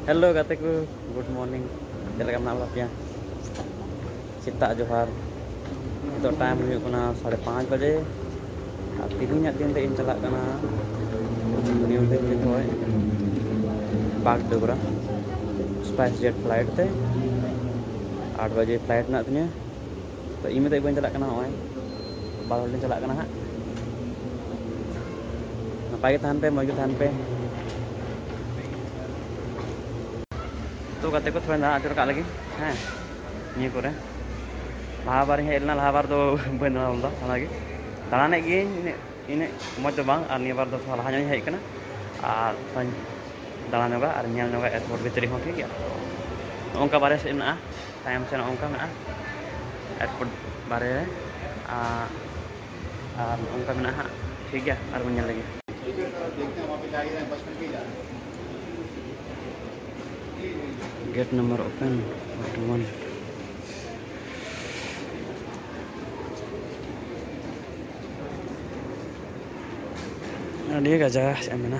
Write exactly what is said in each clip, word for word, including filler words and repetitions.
Hello ᱜᱟᱛᱮ ᱠᱚ, good morning. ᱪᱮᱫ ᱞᱮᱠᱟ ᱢᱮᱱᱟᱜ ᱵᱟᱲᱟ ᱯᱮᱭᱟ? ᱥᱮᱛᱟᱜ ᱡᱚᱦᱟᱨ᱾ ᱱᱤᱛᱚᱜ ᱴᱟᱭᱤᱢ ᱦᱩᱭᱩᱜ ᱠᱟᱱᱟ ᱥᱟᱲᱮ ᱯᱟᱸᱪ ᱵᱟᱡᱮ᱾ ᱟᱨ ᱛᱮᱦᱮᱧᱟᱜ ᱫᱤᱱ ᱨᱮ ᱤᱧ ᱪᱟᱞᱟᱜ ᱠᱟᱱᱟ ᱱᱤᱭᱩ ᱫᱤᱞᱞᱤ ᱠᱷᱚᱱ ᱵᱟᱜᱽᱰᱳᱜᱽᱨᱟ ᱥᱯᱟᱭᱤᱥ ᱡᱮᱴ ᱯᱷᱞᱟᱭᱤᱴ ᱛᱮ᱾ ᱟᱴ ᱵᱟᱡᱮ ᱯᱷᱞᱟᱭᱤᱴ ᱢᱮᱱᱟᱜ ᱛᱤᱧᱟᱹ᱾ ᱛᱚ ᱤᱧ ᱢᱚᱛᱚ ᱵᱟᱹᱧ ᱪᱟᱞᱟᱜ ᱠᱟᱱᱟ, ᱱᱚᱜᱼᱚᱭ ᱵᱟᱨ ᱦᱚᱲ ᱞᱤᱧ ᱪᱟᱞᱟᱜ ᱠᱟᱱᱟ ᱦᱟᱸᱜ᱾ ᱱᱟᱯᱟᱭ ᱜᱮ ᱛᱟᱦᱮᱱ ᱯᱮ, ᱢᱚᱡᱽ ᱜᱮ ᱛᱟᱦᱮᱱ ᱯᱮ᱾ ᱛᱚ ᱜᱟᱛᱮ ᱠᱚ, ᱛᱷᱚᱲᱟᱧ ᱫᱟᱬᱟ ᱟᱹᱪᱩᱨ ᱠᱟᱜ ᱞᱟᱹᱜᱤᱫ, ᱦᱮᱸ, ᱱᱤᱭᱟᱹ ᱠᱚᱨᱮ᱾ ᱞᱟᱦᱟ ᱵᱟᱨᱤᱧ ᱦᱮᱡ ᱞᱮᱱᱟ, ᱞᱟᱦᱟ ᱵᱟᱨ ᱫᱚ ᱵᱟᱹᱧ ᱫᱟᱬᱟ ᱞᱮᱫᱟ, ᱚᱱᱟᱜᱮ ᱫᱟᱬᱟᱱᱮᱫ ᱜᱤᱭᱟᱹᱧ, ᱤᱱᱟᱹᱜ ᱤᱱᱟᱹᱜ ᱢᱚᱡᱽ ᱫᱚ ᱵᱟᱝ᱾ ᱟᱨ ᱱᱤᱭᱟᱹ ᱵᱟᱨ ᱫᱚ ᱛᱷᱚᱲᱟ ᱞᱟᱦᱟ ᱧᱚᱜ ᱤᱧ ᱦᱮᱡ ᱠᱟᱱᱟ, ᱟᱨ ᱛᱷᱚᱲᱟᱧ ᱫᱟᱬᱟ ᱧᱚᱜᱟ ᱟᱨ ᱧᱮᱞ ᱧᱚᱜᱟ ᱮᱭᱟᱨᱯᱳᱨᱴ ᱵᱷᱤᱛᱨᱤ ᱦᱚᱸ, ᱴᱷᱤᱠ ᱜᱮᱭᱟ᱾ ᱱᱚᱜᱼᱚ ᱱᱚᱝᱠᱟ ᱵᱟᱨᱦᱮ ᱥᱮᱫ ᱢᱮᱱᱟᱜᱼᱟ, ᱛᱟᱭᱚᱢ ᱥᱮᱫ ᱱᱚᱜᱼᱚ ᱱᱚᱝᱠᱟ ᱢᱮᱱᱟᱜᱼᱟ ᱮᱭᱟᱨᱯᱳᱨᱴ ᱵᱟᱨᱦᱮ ᱨᱮ, ᱟᱨ, ᱟᱨ ᱱᱚᱜᱼᱚ ᱱᱚᱝᱠᱟ ᱢᱮᱱᱟᱜᱼᱟ ᱦᱟᱸᱜ, ᱴᱷᱤᱠ ᱜᱮᱭᱟ, ᱟᱨ ᱵᱚᱱ ᱧᱮᱞ ᱞᱮᱜᱮ᱾ Gate number open, forty one. ᱟᱹᱰᱤ ᱜᱟᱡᱟᱲ ᱪᱮᱫ ᱮᱢ ᱢᱮᱱᱟ᱾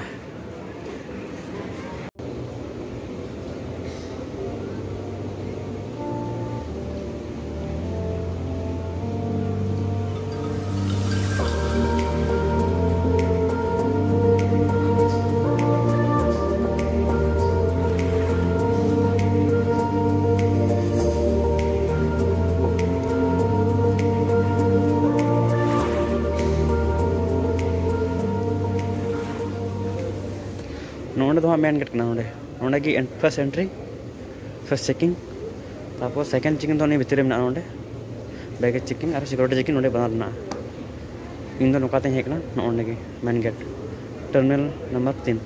ᱱᱚᱰᱮ ᱫᱚ ᱦᱟᱸᱜ ᱢᱮᱱ ᱜᱮᱴ ᱠᱟᱱᱟ᱾ ᱱᱚᱰᱮ, ᱱᱚᱰᱮ ᱜᱮ first entry, first checking, ᱛᱟᱨᱯᱚᱨ second checking ᱫᱚ ᱱᱤᱭᱟᱹ ᱵᱷᱤᱛᱤᱨ ᱨᱮ ᱢᱮᱱᱟᱜᱼᱟ᱾ ᱱᱚᱰᱮ baggage checking ᱟᱨ security checking ᱱᱚᱰᱮ ᱵᱟᱱᱟᱨ ᱢᱮᱱᱟᱜᱼᱟ᱾ ᱤᱧ ᱫᱚ ᱱᱚᱝᱠᱟ ᱛᱮᱧ ᱦᱮᱡ ᱠᱟᱱᱟ, ᱱᱚᱜᱼᱚ ᱱᱚᱰᱮ ᱜᱮ main gate, terminal number ᱛᱤᱱ᱾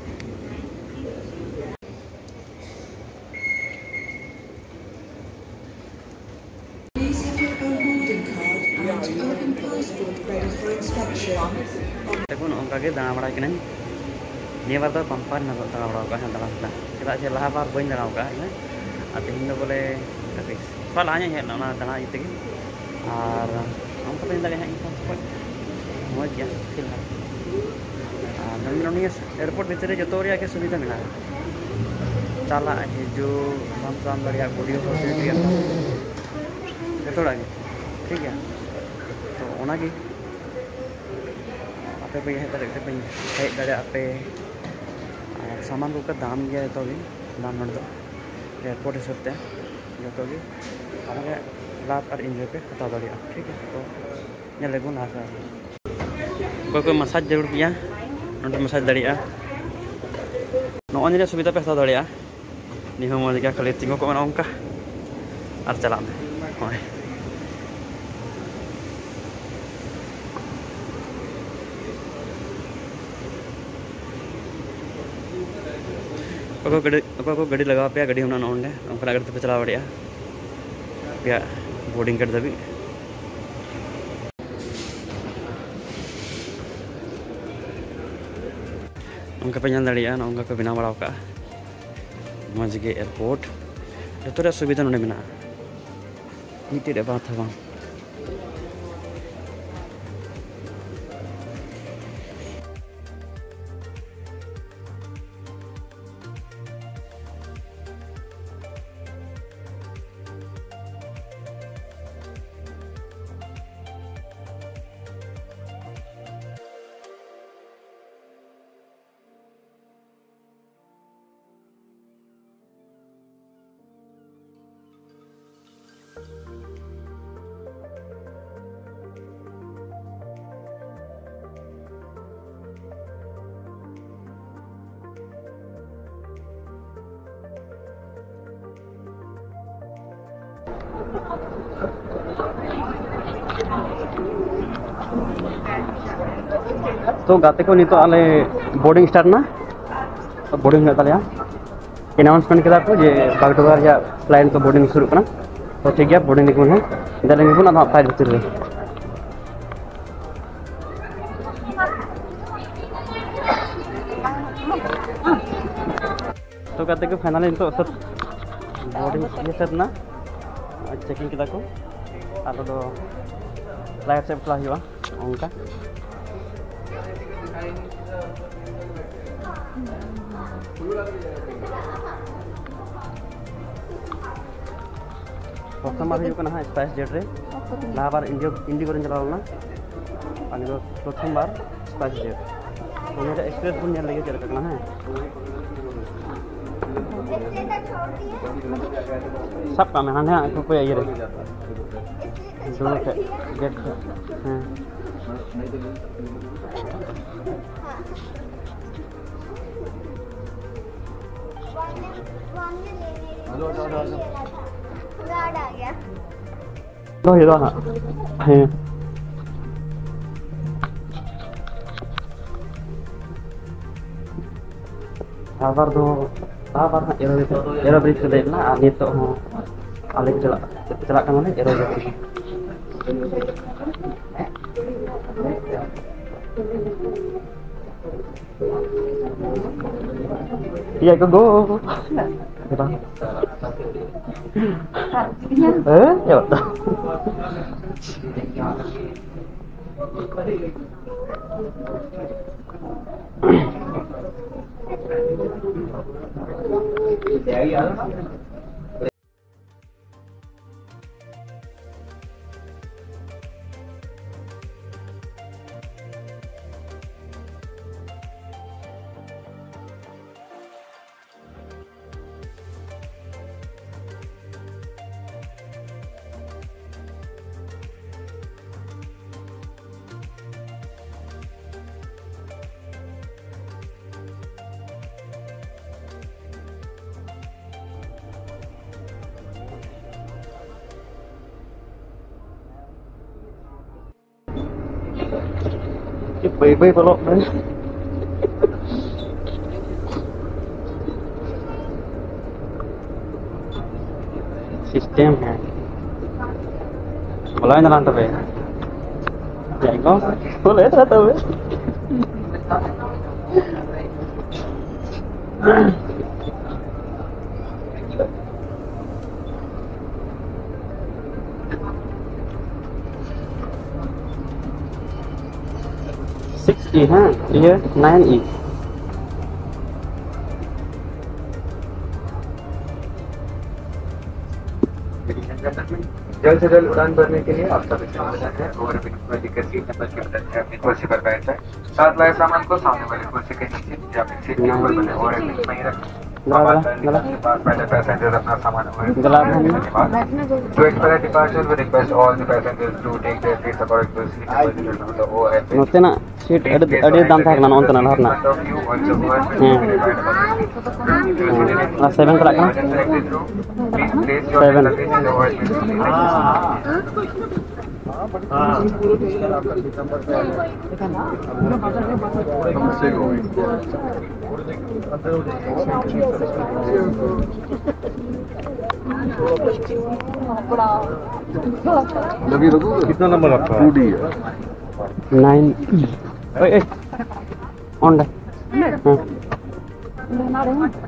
Please have your own boarding card and open passport ready for inspection. ᱛᱮᱠᱚ ᱱᱚᱜᱼᱚ ᱱᱚᱝᱠᱟ ᱜᱮ ᱫᱟᱬᱟ ᱵᱟᱲᱟᱭ ᱠᱟᱹᱱᱟᱹᱧ᱾ ᱱᱤᱭᱟᱹ ᱵᱟᱨ ᱫᱚ ᱵᱟᱢᱯᱟᱨ ᱤᱧ ᱫᱟᱬᱟ ᱵᱟᱲᱟ ᱟᱠᱟᱫᱼᱟ, ᱦᱮᱸ, ᱫᱟᱬᱟ ᱠᱮᱫᱟ᱾ ᱪᱮᱫᱟᱜ ᱥᱮ ᱞᱟᱦᱟ ᱵᱟᱨ ᱵᱟᱹᱧ ᱫᱟᱬᱟ ᱟᱠᱟᱫᱼᱟ ᱤᱧ᱾ ᱟᱨ ᱛᱮᱦᱮᱧ ᱫᱚ ᱵᱚᱞᱮ ᱠᱟᱹᱴᱤᱡ ᱛᱷᱚᱲᱟ ᱞᱟᱦᱟ ᱧᱚᱜ ᱤᱧ ᱦᱮᱡ ᱞᱮᱱᱟ ᱚᱱᱟ ᱫᱟᱬᱟ ᱤᱭᱟᱹ ᱛᱮᱜᱮ᱾ ᱟᱨ ᱚᱱᱠᱟ ᱛᱮᱧ ᱫᱟᱲᱮᱭᱟᱜ ᱦᱟᱸᱜ ᱤᱧ ᱯᱟᱥᱯᱳᱨᱴ᱾ ᱢᱚᱡᱽ ᱜᱮᱭᱟ ᱯᱷᱤᱞᱦᱟᱞ᱾ ᱟᱨ ᱱᱚᱜᱼᱚᱭ ᱱᱤᱭᱟᱹ ᱮᱭᱟᱨᱯᱳᱨᱴ ᱵᱷᱤᱛᱨᱤ ᱨᱮ ᱡᱚᱛᱚ ᱨᱮᱭᱟᱜ ᱜᱮ ᱥᱩᱵᱤᱫᱷᱟ ᱢᱮᱱᱟᱜᱼᱟ᱾ ᱪᱟᱞᱟᱜ ᱦᱤᱡᱩᱜ ᱵᱟᱢ ᱛᱟᱲᱟᱢ ᱫᱟᱲᱮᱭᱟᱜᱼᱟ, ᱵᱩᱰᱷᱤ ᱦᱚᱲ ᱦᱩᱭ ᱜᱮᱭᱟ ᱛᱚ, ᱡᱚᱛᱚ ᱦᱚᱲᱟᱜ ᱜᱮ, ᱴᱷᱤᱠ ᱜᱮᱭᱟ᱾ ᱛᱚ ᱚᱱᱟᱜᱮ ᱟᱯᱮ ᱯᱮ ᱦᱮᱡ ᱫᱟᱲᱮᱭᱟᱜ ᱛᱮ ᱦᱮᱡ ᱫᱟᱲᱮᱭᱟᱜᱼᱟ ᱯᱮ᱾ ᱟᱨ ᱥᱟᱢᱟᱱ ᱠᱚ ᱫᱟᱢ ᱜᱮᱭᱟ ᱡᱚᱛᱚ ᱜᱮ, ᱫᱟᱢ ᱱᱚᱰᱮ ᱫᱚ ᱮᱭᱟᱨᱯᱳᱨᱴ ᱦᱤᱥᱟᱹᱵ ᱛᱮ ᱡᱚᱛᱚ ᱜᱮ᱾ ᱚᱱᱟᱜᱮ ᱞᱟᱵᱷ ᱟᱨ ᱤᱱᱡᱚᱭ ᱯᱮ ᱦᱟᱛᱟᱣ ᱫᱟᱲᱮᱭᱟᱜᱼᱟ, ᱴᱷᱤᱠ ᱜᱮᱭᱟ᱾ ᱛᱚ ᱧᱮᱞ ᱞᱮᱵᱚᱱ ᱞᱟᱦᱟ ᱥᱮᱫ᱾ ᱚᱠᱚᱭ ᱠᱚ ᱢᱟᱥᱟᱡᱽ ᱡᱟᱹᱨᱩᱲ ᱯᱮᱭᱟ, ᱱᱚᱰᱮ ᱢᱟᱥᱟᱡᱽ ᱫᱟᱲᱮᱭᱟᱜᱼᱟ᱾ ᱱᱚᱜᱼᱚᱭ ᱱᱤᱭᱟᱹ ᱥᱩᱵᱤᱫᱷᱟ ᱯᱮ ᱦᱟᱛᱟᱣ ᱫᱟᱲᱮᱭᱟᱜᱼᱟ᱾ ᱱᱤᱭᱟᱹ ᱦᱚᱸ ᱢᱚᱡᱽ ᱜᱮᱭᱟ, ᱠᱷᱟᱹᱞᱤ ᱛᱤᱸᱜᱩ ᱠᱚᱜ ᱢᱮ ᱱᱚᱝᱠᱟ ᱟᱨ ᱪᱟᱞᱟᱜ ᱢᱮ᱾ ᱦᱳᱭ᱾ ᱚᱠᱚᱭ ᱠᱚ ᱜᱟᱹᱰᱤ, ᱚᱠᱚᱭ ᱠᱚ ᱜᱟᱹᱰᱤ ᱞᱟᱜᱟᱣ ᱯᱮᱭᱟ, ᱜᱟᱹᱰᱤ ᱢᱮᱱᱟᱜᱼᱟ ᱱᱚᱜᱼᱚ ᱱᱚᱸᱰᱮ, ᱚᱱᱠᱟᱱᱟᱜ ᱜᱟᱹᱰᱤ ᱛᱮᱯᱮ ᱪᱟᱞᱟᱣ ᱫᱟᱲᱮᱭᱟᱜᱼᱟ ᱟᱯᱮᱭᱟᱜ ᱵᱳᱨᱰᱤᱝ ᱜᱮᱴ ᱫᱷᱟᱹᱵᱤᱡ᱾ ᱚᱱᱠᱟ ᱯᱮ ᱧᱮᱞ ᱫᱟᱲᱮᱭᱟᱜᱼᱟ, ᱱᱚᱜᱼᱚ ᱱᱚᱝᱠᱟ ᱠᱚ ᱵᱮᱱᱟᱣ ᱵᱟᱲᱟ ᱟᱠᱟᱫᱼᱟ᱾ ᱢᱚᱡᱽ ᱜᱮ ᱮᱭᱟᱨᱯᱳᱨᱴ, ᱡᱚᱛᱚ ᱨᱮᱭᱟᱜ ᱥᱩᱵᱤᱫᱷᱟ ᱱᱚᱰᱮ ᱢᱮᱱᱟᱜᱼᱟ, ᱢᱤᱫᱴᱮᱡ ᱨᱮᱭᱟᱜ ᱵᱟᱫ ᱦᱚᱸ ᱵᱟᱝ᱾ ᱛᱚ ᱜᱟᱛᱮ ᱠᱚ, ᱱᱤᱛᱚᱜ ᱟᱞᱮ ᱵᱳᱨᱰᱤᱝ ᱥᱴᱟᱨᱴ ᱮᱱᱟ, ᱵᱳᱨᱰᱤᱝ ᱦᱩᱭᱩᱜ ᱛᱟᱞᱮᱭᱟ᱾ ᱮᱱᱟᱣᱩᱱᱥᱢᱮᱱᱴ ᱠᱮᱫᱟ ᱠᱚ ᱡᱮ ᱵᱟᱜᱽᱰᱳᱜᱽᱨᱟ ᱨᱮᱭᱟᱜ ᱯᱷᱞᱟᱭᱤᱴ ᱱᱤᱛᱚᱜ ᱵᱳᱨᱰᱤᱝ ᱥᱩᱨᱩᱜ ᱠᱟᱱᱟ᱾ ᱛᱚ ᱴᱷᱤᱠ ᱜᱮᱭᱟ, ᱵᱳᱨᱰᱤᱝ ᱞᱟᱹᱜᱤᱫ ᱵᱚᱱ ᱦᱟᱸᱜ ᱫᱮᱡ ᱞᱮᱱ ᱜᱮᱵᱚᱱ ᱟᱫᱚ ᱦᱟᱸᱜ ᱯᱷᱞᱟᱭᱤᱴ ᱵᱷᱤᱛᱤᱨ ᱨᱮ᱾ ᱛᱚ ᱜᱟᱛᱮ ᱠᱚ, ᱯᱷᱟᱭᱱᱟᱞᱤ ᱱᱤᱛᱚᱜ ᱥᱟᱹᱛ, ᱵᱳᱨᱰᱤᱝ ᱤᱭᱟᱹ ᱥᱟᱹᱛ ᱮᱱᱟ, ᱪᱮᱠᱤᱝ ᱠᱮᱫᱟ ᱠᱚ᱾ ᱟᱨ ᱫᱚ ᱯᱷᱞᱟᱭᱤᱴ ᱥᱮᱫ ᱪᱟᱞᱟᱜ ᱦᱩᱭᱩᱜᱼᱟ ᱚᱱᱠᱟ᱾ ᱯᱨᱚᱛᱷᱚᱢ ᱵᱟᱨ ᱦᱩᱭᱩᱜ ᱠᱟᱱᱟ ᱦᱟᱸᱜ ᱥᱯᱟᱭᱤᱥ ᱡᱮᱴ ᱨᱮ᱾ ᱞᱟᱦᱟ ᱵᱟᱨ ᱤᱱᱰᱤᱭᱳ ᱤᱱᱰᱤᱜᱳ ᱨᱮᱧ ᱪᱟᱞᱟᱣ ᱞᱮᱱᱟ, ᱟᱨ ᱱᱤᱭᱟᱹ ᱫᱚ ᱯᱨᱚᱛᱷᱚᱢ ᱵᱟᱨ ᱥᱯᱟᱭᱤᱥ ᱡᱮᱴ᱾ ᱛᱚ ᱱᱤᱭᱟᱹ ᱨᱮᱭᱟᱜ ᱮᱠᱥᱯᱤᱨᱤᱭᱮᱱᱥ ᱵᱚᱱ ᱧᱮᱞ ᱞᱮᱜᱮ ᱪᱮᱫ ᱞᱮᱠᱟ ᱠᱟᱱᱟ᱾ ᱦᱮᱸ, ᱥᱟᱵ ᱠᱟᱜ ᱢᱮ, ᱦᱟᱸᱰᱮ ᱦᱟᱸᱜ ᱠᱚ ᱤᱭᱟᱹ ᱨᱮ ᱫᱩᱲᱩᱵ ᱴᱷᱮᱡ, ᱜᱮᱴ ᱴᱷᱮᱡ᱾ ᱦᱮᱸ᱾ ᱫᱚᱦᱚᱭ ᱦᱩᱭᱩᱜᱼᱟ ᱦᱟᱸᱜ᱾ ᱦᱮᱸ᱾ ᱟᱵᱟᱨ ᱫᱚ, ᱟᱵᱟᱨ ᱦᱟᱸᱜ ᱮᱨᱳ ᱵᱨᱤᱡᱽ, ᱮᱨᱳ ᱵᱨᱤᱡᱽ ᱨᱮ ᱫᱮᱡ ᱮᱱᱟ, ᱟᱨ ᱱᱤᱛᱚᱜ ᱦᱚᱸ ᱟᱞᱮ ᱪᱟᱞᱟᱜ, ᱪᱟᱞᱟᱜ ᱠᱟᱱᱟᱞᱮ ᱮᱨᱳ ᱵᱨᱤᱡᱽ ᱨᱮ᱾ ᱤᱭᱟᱹ ᱠᱚ ᱜᱳ᱾ ᱵᱟᱝ᱾ ᱦᱮᱸ, ᱪᱮᱫ ᱞᱮᱠᱟ? ᱵᱟᱹᱭ ᱵᱟᱹᱭ ᱵᱚᱞᱚᱜ ᱢᱮ᱾ ᱥᱤᱥᱴᱮᱢ ᱦᱮᱸ᱾ ᱵᱚᱞᱚᱭ ᱱᱟᱞᱟᱝ ᱛᱚᱵᱮ᱾ ᱮᱠᱫᱚᱢ ᱯᱷᱩᱞ ᱮ ᱛᱚᱵᱮ᱾ ᱥᱤᱠᱥ ᱤ, ᱦᱮᱸ, ᱤᱭᱟᱹ, ᱱᱟᱭᱤᱱ ᱤ᱾ जल्द से जल्द उड़ान भरने के लिए आप सभी से निवेदन है, ओवरब्रिज पर लेकर सीट नंबर की मदद से अपनी कुर्सी पर बैठ जाए। साथ लाए सामान को सामने वाली कुर्सी के नीचे या फिर सीट के ऊपर बने ओवरब्रिज में ही रखें। हवाई जहाज के पास बैठे पैसेंजर्स अपना सामान ओवरब्रिज पर रखने के बाद to expedite departure, we request all the passengers to take their seats according to the seat number given on the overhead bin. ᱱᱚᱛᱮᱱᱟᱜ ᱥᱤᱴ ᱟᱹᱰᱤ, ᱟᱹᱰᱤ ᱫᱟᱢ ᱛᱟᱦᱮᱸ ᱠᱟᱱᱟ ᱱᱚᱜᱼᱚ ᱱᱚᱛᱮᱱᱟᱜ ᱞᱟᱦᱟ ᱨᱮᱱᱟᱜ᱾ ᱦᱮᱸ᱾ ᱦᱮᱸ᱾ ᱚᱱᱟ ᱥᱮᱵᱷᱮᱱ ᱪᱟᱞᱟᱜ ᱠᱟᱱᱟ᱾ ᱥᱮᱵᱷᱮᱱ᱾ कितना नंबर आपका? टू डी है। Nine E. ᱳᱭ, ᱳᱭ᱾ ᱚᱸᱰᱮ᱾ ᱦᱮᱸ᱾ ᱦᱮᱸ,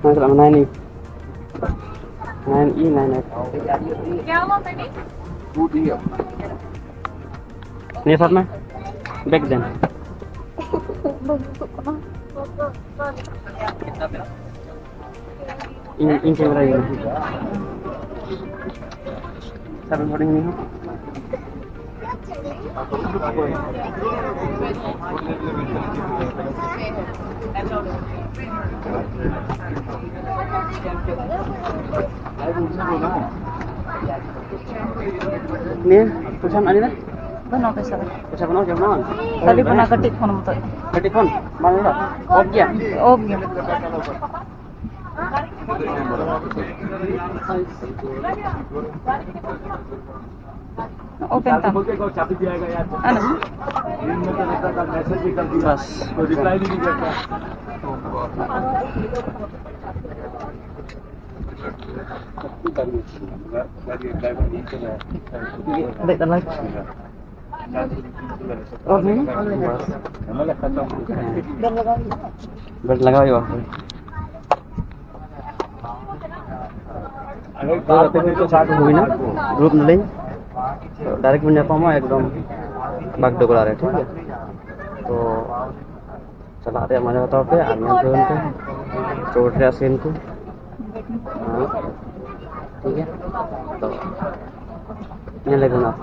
ᱪᱟᱞᱟᱜ ᱢᱮ, nine E. Nine E, nine F. ᱱᱤᱭᱟᱹ ᱥᱟᱵ ᱢᱮ᱾ ᱵᱮᱜᱽ ᱫᱮᱱ᱾ ᱤᱧ, ᱤᱧ ᱠᱮᱢᱮᱨᱟ ᱤᱧ ᱢᱮ᱾ ᱥᱟᱵ ᱦᱩᱰᱤᱧ ᱢᱮ᱾ ᱱᱤᱭᱟᱹ ᱯᱚᱭᱥᱟᱢ ᱟᱹᱜᱩᱭᱟ? ᱵᱟᱹᱱᱩᱜᱼᱟ ᱯᱚᱭᱥᱟ ᱫᱚ᱾ ᱯᱚᱭᱥᱟ ᱵᱟᱹᱱᱩᱜᱼᱟ, ᱡᱚᱢᱟ? ᱠᱷᱟᱹᱞᱤ ᱵᱟᱹᱱᱩᱜᱼᱟ, ᱠᱟᱹᱴᱤᱡ ᱯᱷᱳᱱ ᱢᱚᱛᱚ᱾ ᱠᱟᱹᱴᱤᱡ ᱯᱷᱳᱱ? ᱵᱟᱝ ᱦᱩᱭᱩᱜᱼᱟ? ᱚᱯᱷ ᱜᱮᱭᱟ? ᱚᱯᱷ ᱜᱮᱭᱟ᱾ ᱳᱯᱮᱱ ᱛᱟᱢ᱾ ᱟᱞᱚ᱾ ᱵᱟᱥ᱾ ᱫᱮᱡ ᱫᱟᱞᱟᱝ᱾ ᱵᱟᱥ᱾ ᱵᱮᱞᱴ ᱞᱟᱜᱟᱣ ᱦᱩᱭᱩᱜᱼᱟ᱾ ᱛᱚ ᱜᱟᱛᱮ ᱠᱚ ᱥᱟᱵ ᱦᱩᱭᱱᱟ, ᱫᱩᱲᱩᱵ ᱱᱟᱞᱤᱧ᱾ ᱛᱚ ᱰᱟᱭᱨᱮᱠᱴ ᱵᱚᱱ ᱧᱟᱯᱟᱢᱟ ᱮᱠᱫᱚᱢ ᱵᱟᱜᱽᱰᱚᱜᱽᱨᱟ ᱨᱮ, ᱴᱷᱤᱠ ᱜᱮᱭᱟ? ᱛᱚ ᱪᱟᱞᱟᱜ ᱨᱮᱭᱟᱜ ᱢᱚᱡᱟ ᱦᱟᱛᱟᱣ ᱯᱮ ᱟᱨ ᱧᱮᱞ ᱛᱟᱵᱚᱱ ᱯᱮ ᱨᱳᱰ ᱨᱮᱭᱟᱜ ᱥᱤᱱ ᱠᱚ᱾ ᱦᱮᱸ, ᱴᱷᱤᱠ ᱜᱮᱭᱟ᱾ ᱛᱚ ᱧᱮᱞ ᱞᱮᱜᱮ ᱵᱚᱱ ᱟᱨ